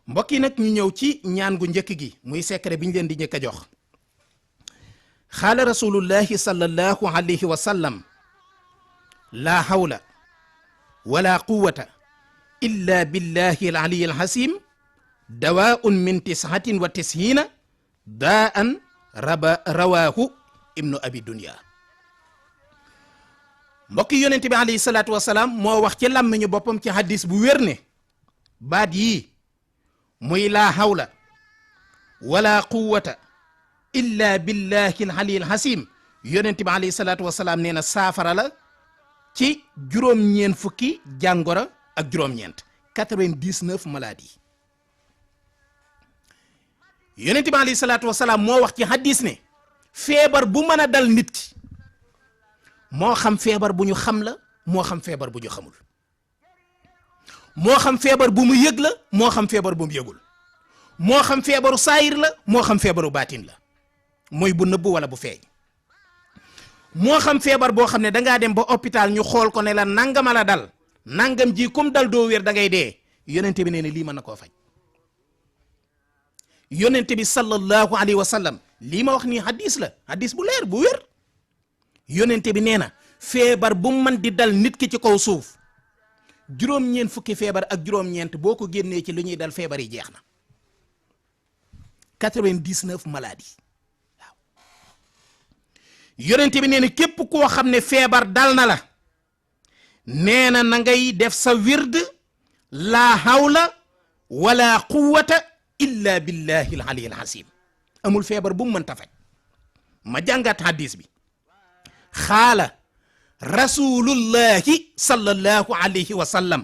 mbokk yi nag ñu ñëw ci ñaan gu njëkk gi muy secret bi ñu leen di njëkk a jox. xaala rasulullahi sallallahu alayhi wa sallam laa hawla wala quwwata illa billahi al aliyi al hasim dawaun min tishatin wa tishina daan rawahu ibnu abi dunya. mbokk yi yonente bi alayhi salaatu wasalaam moo wax ci làmmiñu boppam ci hadis bu wér ne baat yii muy laa hawla wala quwwata illa billahi al aliyi al hasim yonente bi alayhi salaatu wasalaam nee na saafara la ci juróom-ñeent fukki jàngoro ak juróom-ñeent 99 maladies yonent bi alayhi salaatu wasalaam moo wax ci hadis ne feebar bu mën a dal nit ki moo xam feebar bu ñu xam la moo xam feebar bu ñu xamul moo xam feebar bu mu yëg la moo xam feebar bu mu yëgul moo xam feebaru saayir la moo xam feebaru baatin la mooy bu nëbb wala bu feeñ moo xam feebar boo xam ne dangaa dem ba hôpital ñu xool ko ne la nangama la dal nangam ji comme dal doo wér da ngay dee yonente bi nee ne lii mën na koo faj yonente bi sallallahu alayhi wa sallam lii ma wax nii hadis la hadis bu leer bu wér yonente bi nee na feebar bu mën di dal nit ki ci kaw suuf juróom-ñeent fukki feebar ak juróom-ñeent boo ko génnee ci lu ñuy dal feebar yi jeex na 99 maladies waaw yonente bi nee na képp koo xam ne feebar dal na la nee na na ngay def sa wird laa hawla wala quwwata illa billahi al aliyi al hasim amul feebar bu mu mënta faj ma jàngat hadis bi xaala rasulullahi sallallahu alayhi wa sallam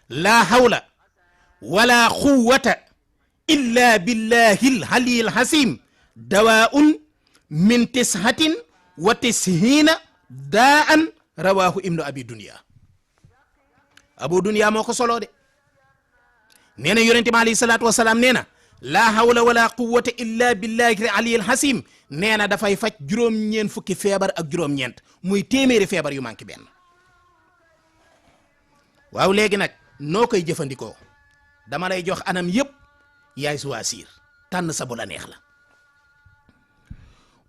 laa hawla wala quwwata illa billahi al aliyi al hasim dawaun min tishatin wa tishina daan rawahu ibnu abi dunya abu dunya moo ko soloo de nee na yonente bi alayhi salaatu wasalaam nee na laa hawla wala quwwata illa billahi aliyi alhasim nee na dafay faj juróom-ñeent fukki feebar ak juróom-ñeent muy téeméeri feebar yu manqué benn waaw léegi nag noo koy jëfandikoo dama lay jox anam yépp yaay choisir tànn sa bu la neex la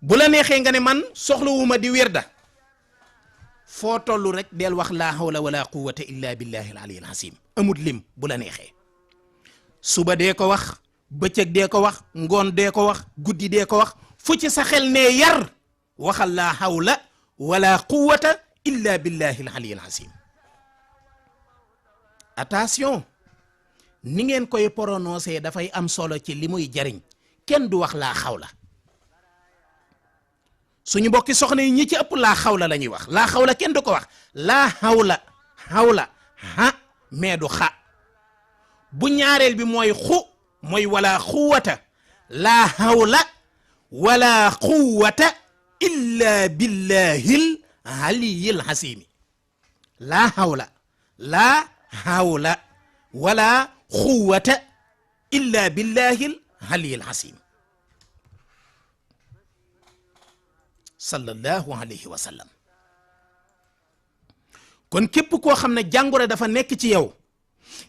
bu la neexee nga ne man soxlawuma di wirda foo toll rek del wax laa hawla wala quwwata illa billahi al aliyi al hasim amut lim bu la neexee suba dee ko wax bëccëg dee ko wax ngoon dee ko wax guddi dee ko wax fu ci sa xel ne yar waxal laa hawla wala quwwata illa billahi al aliyi al hasim attention ni ngeen koy prononcé dafay am solo ci li muy jariñ kenn du wax laa xawla suñu mbokki soxna yi ñi ci ëpp laa xawla la ñuy wax laa xawla kenn du ko wax laa xawla ha mais du xa bu ñaareel bi mooy xu mooy wala quwwata laa hawla wala quwwata illa billahil aliyil hasimi laa hawla wala quwwata illa billahil aliyil hasim sallallahu alayhi wa sallam kon képp koo xam ne jàngoro dafa nekk ci yow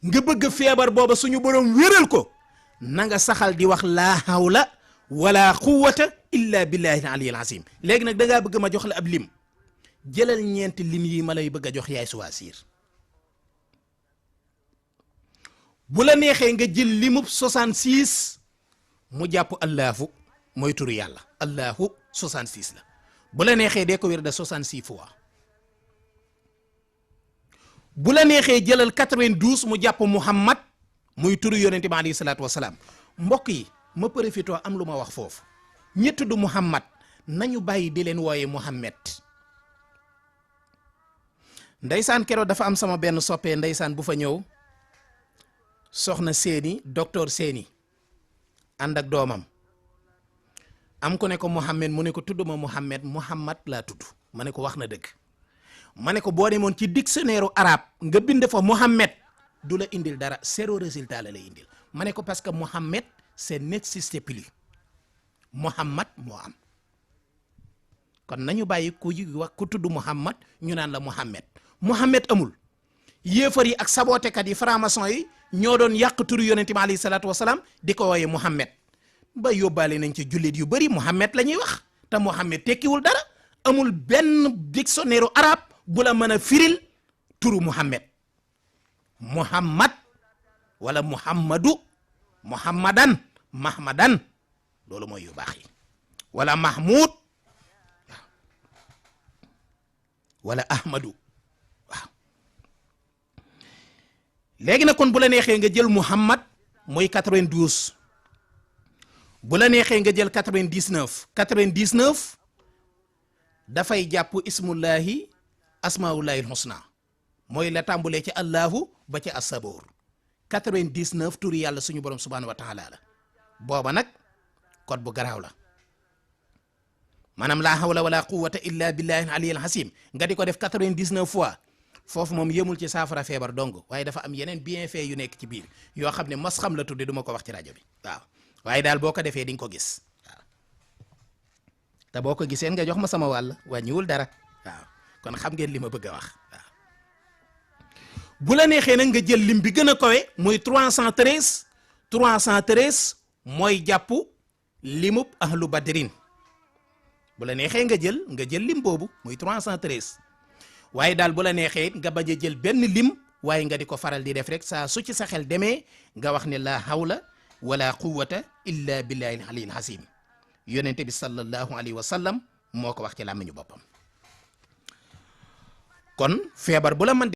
nga bëgg feebar booba suñu borom wéral ko na nga saxal di wax laa hawla wala quwwata illa billahi aliyyil azim léegi nag da ngaa bëgg ma jox la ab lim jëlal ñeenti lim yi ma lay bëgg a jox yaay choisir bu la neexee nga jël limub 66 mu jàpp allahu mooy turu yàlla allahu 66 la bu la neexee dee ko wér de 66 fois bu la neexee jëlal 92 mu jàpp muhammad muy turu yonente bi alayhi salaatu wasalaam mbokk yi ma profité am lu ma wax foofu ñi tudd muhammad nañu bàyyi di leen wooye muhammad ndeysaan keroog dafa am sama benn soppee ndeysaan bu fa ñëw soxna seeni docteur seeni ànd ak doomam am ko ne ko muhammad mu ne ko tudd ma muhammad laa tudd ma ne ko wax na dëgg ma ne ko boo demoon ci dictionnaire arabe nga bind fa muhammad du la indil dara zéro résultat la lay indil ma ne ko parce que muhammad c'est n'existe plus muhammad moo am kon nañu bàyyi ku wax ku tudd muhammad ñu naan la muhammad amul yéefar yi ak sabootekat yi franc-maçon yi ñoo doon yàq turu yonente bi alayhi salaatu wasalaam di ko wooye Muhammad ba yóbbaale nañ ci jullit yu bëri Muhammad la ñuy wax te Muhammad tekkiwul dara amul benn dictionnaire arabe bu la mën a firil turu Muhammad Muhammad wala Muhammadu Muhammadan Mahmadan loolu mooy yu baax yi wala Mahmoud waaw wala Ahmadu waaw léegi nag kon bu la neexee nga jël Muhammad mooy 92 bu la neexee nga jël 99 dafay jàpp ismullahi asmaullahi alhusna mooy la tàmbulee ci allahu ba ci assaboor 99 turi yàlla suñu borom subhanahu wa taala la booba nag code bu garaaw la maanaam laa hawla wala quwwata illa billahi ali al hasim nga di ko def 99 fois foofu moom yemul ci saafara feebar dong waaye dafa am yeneen bienfait yu nekk ci biir yoo xam ne mos xam la tudde du ma ko wax ci rajo bi waaw waaye daal boo ko defee di nga ko gis waaw te boo ko gisee nga jox ma sama wàll wàññiwul dara waaw kon xam ngeen li ma bëgg a wax waaw bu la neexee nag nga jël lim bi gën a kawe muy 313 mooy jàpp limub ahlu badrin bu la neexee nga jël lim boobu muy 313 waaye daal bu la neexee nga bañ a jël benn lim waaye nga di ko faral di def rek saa su ci sa xel demee nga wax ne la hawla wala quwwata illa billahi al-aliyyil azim yonente bi sallallahu alayhi wa sallam moo ko wax ci làmmiñu boppam kon feebar bu la mën